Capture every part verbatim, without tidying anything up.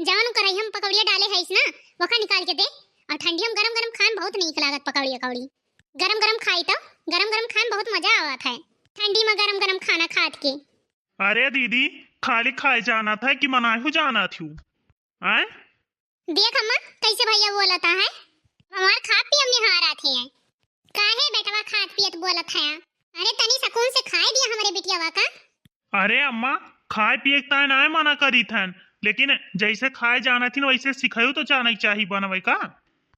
जवन कढ़ाई हम पकौड़िया डाले है ना, वका निकाल के दे। और ठंडी में गरम गरम खाए में बहुत नीक लागत पकौड़ी अकौड़ी। गरम गरम खाई तो, गरम गरम खाए में बहुत मजा आवत है ठंडी में गरम गरम खाना खात के। अरे दीदी, खाली खाए जानत है कि बनाए हो जानत हो? आय? देख अम्मा, कैसे भैया बोलता है, हमार खात पियत निहारत है। काहे बेटवा खात पियत बोलत है? अरे तनी सकून से खाए दिया हमरे बिटियावा का। अरे अम्मा, खाए पिए के ताय नाय मना करीत हन, लेकिन जैसे खाए जानत हिन वैसे सिखायो तो जाने के चाही बनवे का।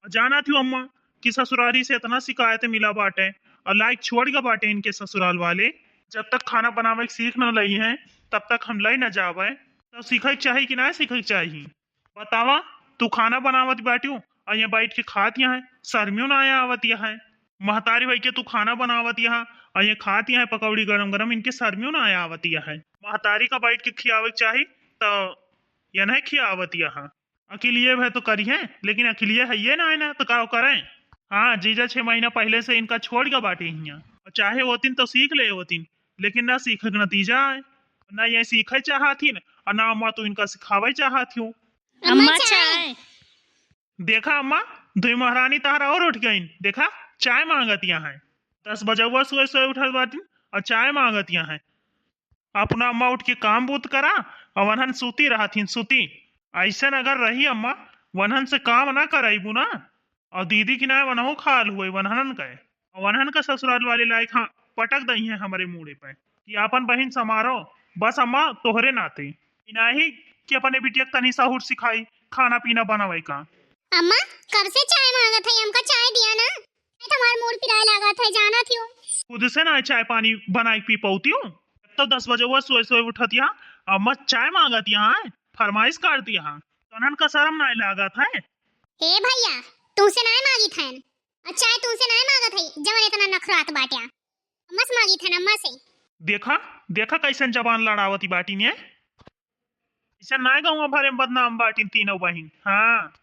जानत हो अम्मा कि ससुरारी से इतना शिकायत मिला बाटे और लायक छोड़ गए बाटे इनके ससुराल वाले। जब तक खाना बनावे के सीख न लई हैं, तब तक हम लई न जावे। तब सीखे के चाही कि ना सीखे के चाही? बतावा, तू खाना बनावत बाटियो और यहाँ बैठ के खात यहाँ है, शर्मियो ना आया आवत यहाँ है। महतारी भाई के तू खाना बनावत यहाँ और ये खात यहाँ पकौड़ी गरम गरम, इनके शर्मियो ना आया आवत यहाँ है। महतारी का बैठ के खियावे के चाही तो ये नहीं खियावत यहाँ। अकेलिए भय तो करिहे, लेकिन अकेलिए है ये ना है ना, तो का करें? हाँ, जीजा छह महीना पहले से इनका छोड़ के बाटे हियाँ। और चाहे होतिन तो सीख ले होतिन, लेकिन ना सीखे के नतीजा है। ना ये सीखे चाहत हिन, और ना अम्मा तू इनका सिखावे चाहत हो। अम्मा, अम्मा, चाय। चाय। देखा अम्मा, दुई महारानी तहरा और उठ गईन। देखा, चाय मांगत यहाँ है। दस बजौवा सोए सोए उठत बाटिन और चाय मांगत यहाँ है। अपना अम्मा उठ के काम बूत करा, और वनहन सूती रहथिन, सूती। ऐसन अगर रही अम्मा, वनहन से काम ना कराइबू ना, और दीदी की ना वनहु खाल हुए वनहन का, और वनहन का ससुराल वाले लायक हाँ पटक दई है हमरे मूड़े पे कि आपन बहिन समारो, बस अम्मा तोहरे नाते। इनाही कि अपने बिटिया के तनी सहूर सिखाई, खाना पीना बनावे का। अम्मा, कब से चाय मांगत है, हमका चाय दिया ना। ए, तुम्हार मूड़ पिराए लागत है, जानत हो। खुद से ना चाय पानी बनाई पी पौती हूँ। तो दस बजे वो सोए सोए उठत यहाँ, अम्मा चाय मांगत यहाँ है, फरमाइश कर दिया है। तोनन का शर्म ना लागत है? हे भैया, तुमसे ना मांगी थैन, और चाय तुमसे ना मांगत है, जवन इतना नखरात बाट्या। अम्मा से मांगी थैन, अम्मा से। देखा, देखा कैसन जबान लड़ावती बाटी ने। ऐसा ना गौवा भरे में बदनाम बाटिन तीनों बहिन। हाँ,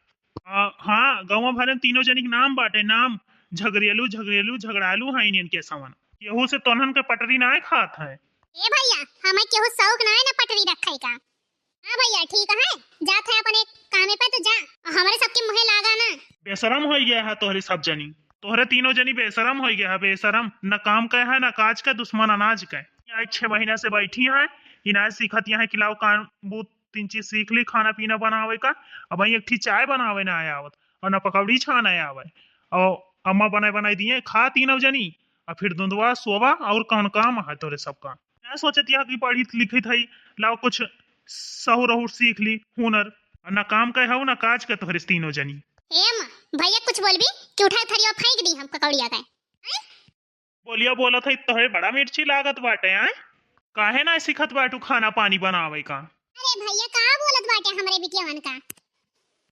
आ, हाँ, गौवा भरे में तीनों जनी के नाम बाटे, नाम झगरेलू, झगरेलू, झगड़ालू हैं इनके सवन। केहू से तोनहन के पटरी ना खात है। ए भैया, हमें केहू शौक ना है ना पटरी रखे का। हाँ भैया, ठीक है, जात है अपने कामे पे तो जा, हमारे सबके मुँहे लागा ना। बेशरम हो गया है तोहरे सब जनी, तोहरे तीनों जनी बेशरम हो गया है, बेशरम, न काम का है, न काज का, दुश्मन अनाज का। यहाँ छह महीना से बैठी हैं, इनाज सीखत यहाँ कि लाओ काम बूत तीन चीज सीख ली, खाना पीना बनावे का। अब वहीं एक ठी चाय बनावे ना आया आवत, और ना पकौड़ी छाना आया आवे, और अम्मा बनाए बनाए दिए खा तीनों जनी, और फिर धुंधवा सोवा, और कौन काम है तोरे सबका? ना सोचत यह कि पढ़ी लिखी थई, लाओ कुछ सहूर अहूर सीख ली, हुनर, और ना काम का हऊ ना काज का तोहरे तीनों जनी। ए अम्मा, भैया कुछ बोलबी कि उठाए थरिया फेंक दी हम पकौड़िया का। बोलिया बोलत है, तोहे बड़ा मिर्ची लागत बाटे, आय? काहे ना सीखत बाटू खाना पानी बनावे का? अरे भैया, का बोलत बाटे हमरे बिटियावन का?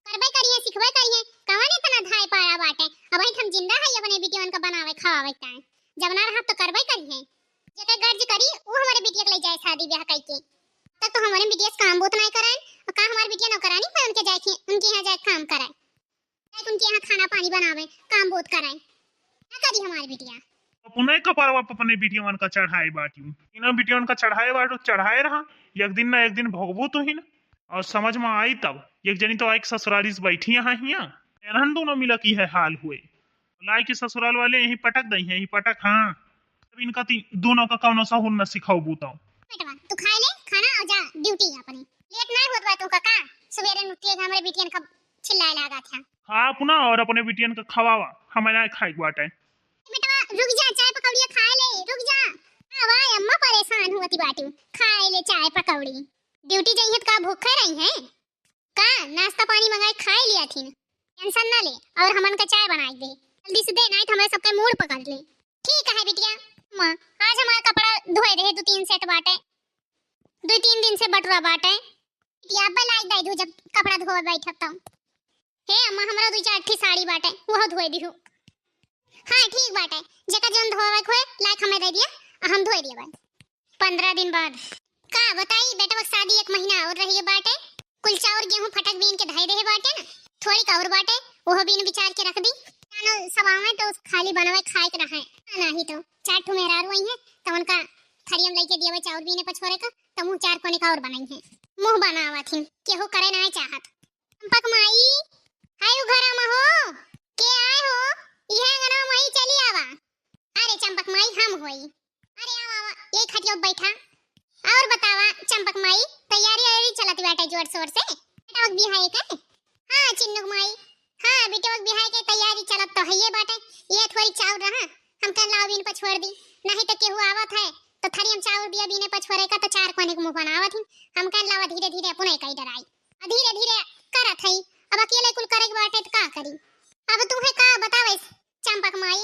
करबे करिहे, सिखबे करिहे, कवन इतना धाय पारा बाटे? अबहिं हम जिंदा है अपने बिटियावन का बनावे खवावे का। जब ना रहब तो करबे करिहे। जेकर गर्ज करी, वो हमारे बिटिया के ले जाए शादी ब्याह कइके। तब तो हमारे बिटिया से काम बहुत नहीं कराएन, और का हमारे बिटिया नौकरानी है उनके जाए के, उनके यहाँ जाए काम कराए? जाए उनके यहाँ खाना पानी बनावे, काम बहुत कराए, ना करी हमारी बिटिया। अपने कपड़वा पे अपने बिटियावन का चढ़ाए बाटी, इन्हें बिटियावन का चढ़ाए बाटू, चढ़ाए रहा, एक दिन ना एक दिन भोगबू तो ही ना। और समझ में आई तब, एक जनी तो आइके ससुरारी से बैठी यहाँ हिया, एनहन दोनों मिला की है हाल हुए, लाए के ससुराल वाले यहीं पटक दई है, यहीं पटक, हाँ। तब इनका ती-, दोनों का कौनो सहूर न सिखाओ बूताओ। बेटवा, तू खाए ले खाना और जा ड्यूटी अपनी। लेट ना होत बा तू का, का? सवेरे उठ के हमरे बिटियन का चिल्लाए लागा था। खा अपना और अपने बिटियन का खवावा, हमें ना खाए के बाटे। बेटवा, रुक जा, चाय पकौड़िया खाए ले, रुक जा। आवा, अम्मा परेशान होती बाटी, खाए ले चाय पकौड़ी। ड्यूटी जाई है तो का भूखे रही है? का नाश्ता पानी मंगाई खाए लिया थी, टेंशन ना ले, और हमन का चाय बनाई दे, जल्दी से दे, नहीं तो हमारे सबके मूड पकड़ ले। ठीक है बिटिया, माँ, आज हमारा कपड़ा धोए रहे, दो तीन सेट बाटे, दो तीन दिन से बटुरा बाटे। बिटिया, अब लाई दे दू, जब कपड़ा धोए बैठब तो। हे अम्मा, हमरा दो चार ठी साड़ी बाटे, वह धोए दिहू। हाँ, ठीक बाटे, जेका जौन धोवे के होए, लाइक हमें दे दिया, आ हम धोए दिया बाटे। पन्द्रह दिन बाद। का बताई, बेटवा के शादी एक महीना और रही बाटे। कुल चाउर गेहूं फटक बीन के धई रहे बाटे ना, थोड़ी का और बाटे, वो बीन बिचार के रख दी। जानो सब आवे तो खाली बनवे खाए के रहे, नहीं तो चार ठो मेहरारू आई हैं, तो उनका थरियम लेके दिया चाउर बीने पछोरे का, तो मुँह चार कोने का और बनाई है। मुँह बनावत हिन, केहू करे नाहीं चाहत। चंपक माई, हाय उ घरा में हो, के आए हो? इहे अंगना में चली आवा। अरे चंपक माई, हम होई। अरे आवा, आवा, यही खटिया पे बैठा। और बतावा चंपक माई, तैयारी वैयारी चलत बाटे जोर शोर से? बेटवा के बियाह है का? हाँ चिन्नू के माई, हाँ बेटवा के बियाह के तैयारी चलत तो हइये बाटे। ये थोड़ी चाउर रहा, हम कहन लाओ बीन पछोर दी, नहीं तो केहू आवत है तो थरिया में चाउर दिया बीने पछोरे का, तो चार कोने के मुँह बनावत ही। हम कहन लावा धीरे धीरे अपने कई डराई, आ धीरे धीरे करत हई। अब अकेले कुल करे के बाटे तो का करी? अब तू है का बतावे चंपक माई,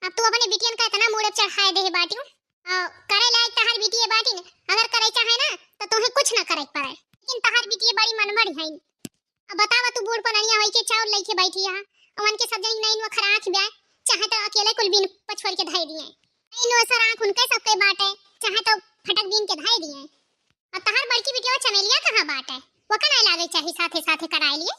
अब तू अपने बिटियन का इतना मूड़े चढ़ाए देहे बाटियो, आ, करे लायक तहार बिटिये बाटिन, अगर करे चाहे ना तो तुहे कुछ ना करे के पड़े, लेकिन तहार बिटिये बड़ी मनबड़ी है। अब बतावा तू बूढ़ पननिया होई के चाउर लेके बैठी है, उनके सब जनी नैन वखर आँख ब्याय, चाहे तो अकेले कुल बीन पछोर के धई दिए, नैन वसर आँख उनके सबके बाटे, चाहे तो फटक बीन के धई दिए। अब तहार बड़की बिटिया चमेलिया कहाँ बाटे? वो का नहीं लागे चाही साथे साथे कराए लिए।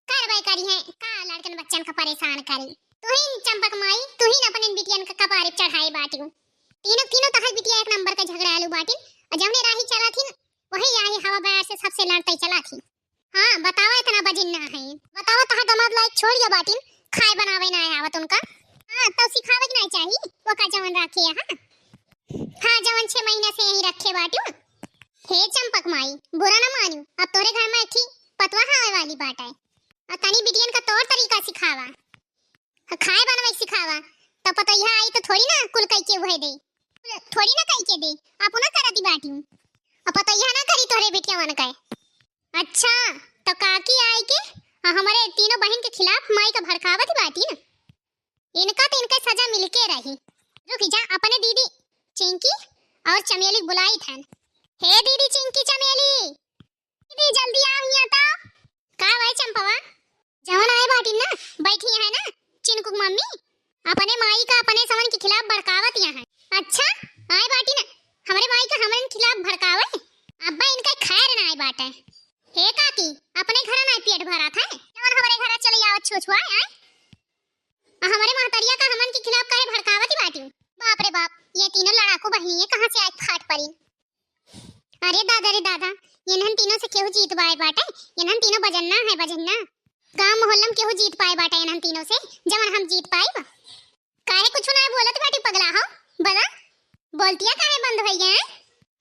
करबे करी है का, लड़कन बच्चन का परेशान करी। तुहिन चंपक माई, तुहिन अपने बिटियन का कपारे चढ़ाए बाटियो। तीनों तीनों तहार बिटिया एक नंबर का झगड़ालू बाटिन, और जौने राही चला थी वही राही हवा बयार से सबसे लड़ते चला थी। हाँ बतावा इतना बजिन ना है, बतावा तहार दमाद लायक छोड़ गया बाटिन, खाए बनावे ना आवत उनका। हाँ तो सिखावे के ना चाही, वो का जवन राखे है। हाँ हाँ जवन छह महीना से यहीं रखे बाटियो। हे चंपक माई, बुरा ना मानियो, अब तोरे घर में एक ठी पतवा आवे वाली बाटे। आ तनी बिटियन का तौर तरीका सिखावा, आ खाए बनवे सिखावा, तो पतोहिया आई तो थोड़ी ना कुल कई के उहे दे, थोड़ी ना कई के दे, अपना करती बाटियो, अब पतोहिया ना करी तोरे बिटिया मन का। अच्छा, तो काकी आई के आ हमरे तीनों बहिन के खिलाफ माई का भड़कावत बाटी ना। इनका तो इनके सजा मिलके रही। रुक जा, अपने दीदी चिंकी और चमेली बुलाई थन। हे दीदी चिंकी चमेली, दीदी जल्दी आओ यहाँ तो। का भाई चंपवा? जवन आए बाटी ना, बैठी है ना चिनकुक मम्मी, अपने माई का अपने समन के खिलाफ भड़कावत यहाँ है। अच्छा, आए बाटी ना हमरे माई का हमरे खिलाफ भड़कावे? अब्बा इनका खैर ना आए बाटे। हे काकी, अपने घर ना पेट भरा था, जवन हमरे घर चले आवत छुछुआ आए। आ हमरे महतरिया का हमन के खिलाफ काहे भड़कावत बाटी? बाप रे बाप, ये तीनों लड़ाकू बहिनी है, कहाँ से आज फाट पड़ी? अरे दादा रे दादा, इन्हन तीनों से केहू जीत पाए बाटे? इन्हन तीनों बजन्ना है, बजन्ना। गांव मोहल्ला में केहू जीत पाए बाटे इन्हन तीनों से, जवन हम जीत पाइब? काहे कुछ ना बोलत बाटी पगला हो? बोला, बोलतिया काहे बंद हो गए?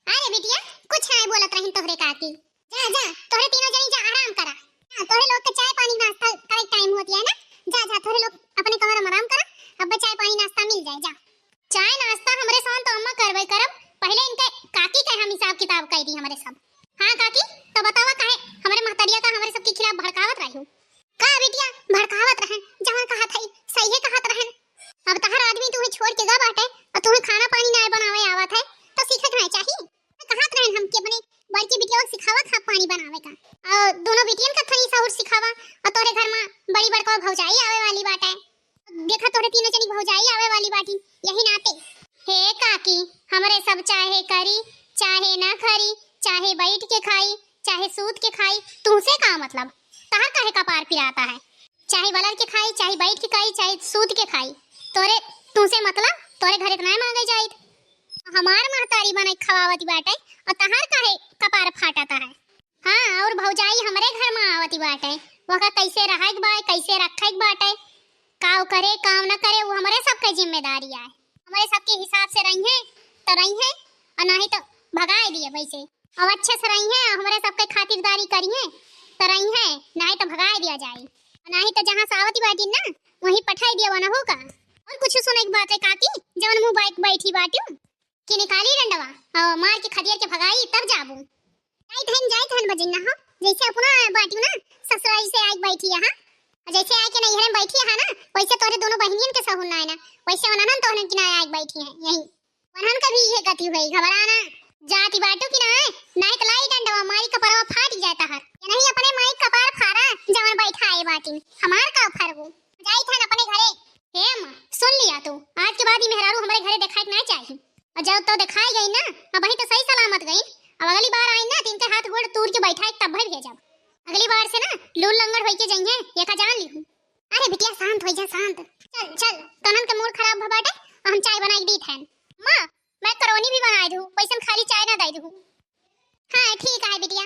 अरे बिटिया, कुछ ना बोलत रही तोहरे काकी। जा जा, तोहरे तीनों जनी जा आराम करा। हाँ, तोहरे लोग के चाय पानी नाश्ता करे टाइम होती है ना। जा जा, तोहरे लोग अपने कमरा में आराम करा, अब चाय पानी नाश्ता मिल जाए। जा, चाय नाश्ता हमरे साथ तो अम्मा करबे करब, पहले इनके काकी के हम हिसाब किताब कर दी हमरे सब। हाँ काकी, तो बतावा काहे हमरे महतरिया का हमरे सबके खिलाफ भड़कावत रही हो? का बिटिया भड़कावत रहन, जवन कहत हई सही है कहत रहन। अब तहर आदमी तुहे छोड़ के गा बाटे और तुहे खाना पानी ना बनावे आवत है, तो सीखे के ना चाही। कहत रहन हम कि अपने बड़की बिटिया के सिखावा खा पानी बनावे का, और दोनों बिटियन का थोड़ी सहूर सिखावा, और तोरे घर में बड़ी बड़का भौजाई आवे वाली बाटे। देखा तोरे तीनों जनी भौजाई आवे वाली बाटी, यही नाते। हे काकी, हमरे सब चाहे करी, चाहे ना करी, चाहे बैठ के खाई, चाहे सूत के खाई, तुमसे का मतलब? तहर काहे कपार पिराता है? चाहे वलर के खाई, चाहे बैठ के खाई, चाहे सूत के खाई, तोरे, तुमसे मतलब? तोरे घरे तो नाय मांगे जाइत। हमार महतारी बने खवावत बाटे, और तहार काहे कपार फाटता है? हाँ, और भौजाई हमरे घर में आवत बाटे, वका कैसे रहे के बा, कैसे रखे के बाटे, काव करे, काव न करे, वो हमरे सबके जिम्मेदारी आए। हमरे सबके हिसाब से रही है तो रही है, और नहीं तो भगाए दिए वैसे। अब अच्छे से रही है, हमरे सबके खातिरदारी करी है तो रही है, नहीं तो भगाए दिया जाए, नहीं तो जहाँ से आवत बाटी ना, वहीं पठाई दिया वनहु का। और कुछ सुने की बात है काकी, जवन मुँह बाइक बैठी बाटियो कि निकाली डंडवा और मार के खदेड़ के भगाई, तब जाबू। जाइत हन, जाइत हन बजिन्ना हो, जैसे अपना बाटियो ना ससुराल से आइक बैठी यहाँ, और जैसे आइके नैहरे में बैठी है ना, वैसे तोरे दोनों बहनियन के सहूर ना है ना, वैसे वनहन तोहरन की ना आइक बैठी है यहीं। वनहन का भी ये गति हुई, घबराना। जाति बाटू की ना है, नाहीं तो लाई डंडवा मारी कपरवा फाट जाता है। ये नहीं अपने माई कपार फारा, जवन बैठा है बाटिन, हमार का फरबू। जाइत हन अपने घरे। हे अम्मा, सुन लिया तू, आज के बाद ये मेहरारू हमरे घरे देखाए के ना चाही। और जब तो देखाए गई ना, अब वहीं तो सही सलामत गई। अब अगली बार आई ना, तो इनके हाथ गोड़ तूर के बैठाए तब भी भेजब। अगली बार से ना लूल लंगड़ होई के जइहे, ये का जान लिहू। अरे बिटिया शांत हो जा, शांत। चल चल, तनन के मूड खराब भ बाटे, हम चाय बनाई दी थैन। माँ, मैं करोनी भी बनाए दू, वैसन खाली चाय ना दे दू। हाँ, ठीक है बिटिया।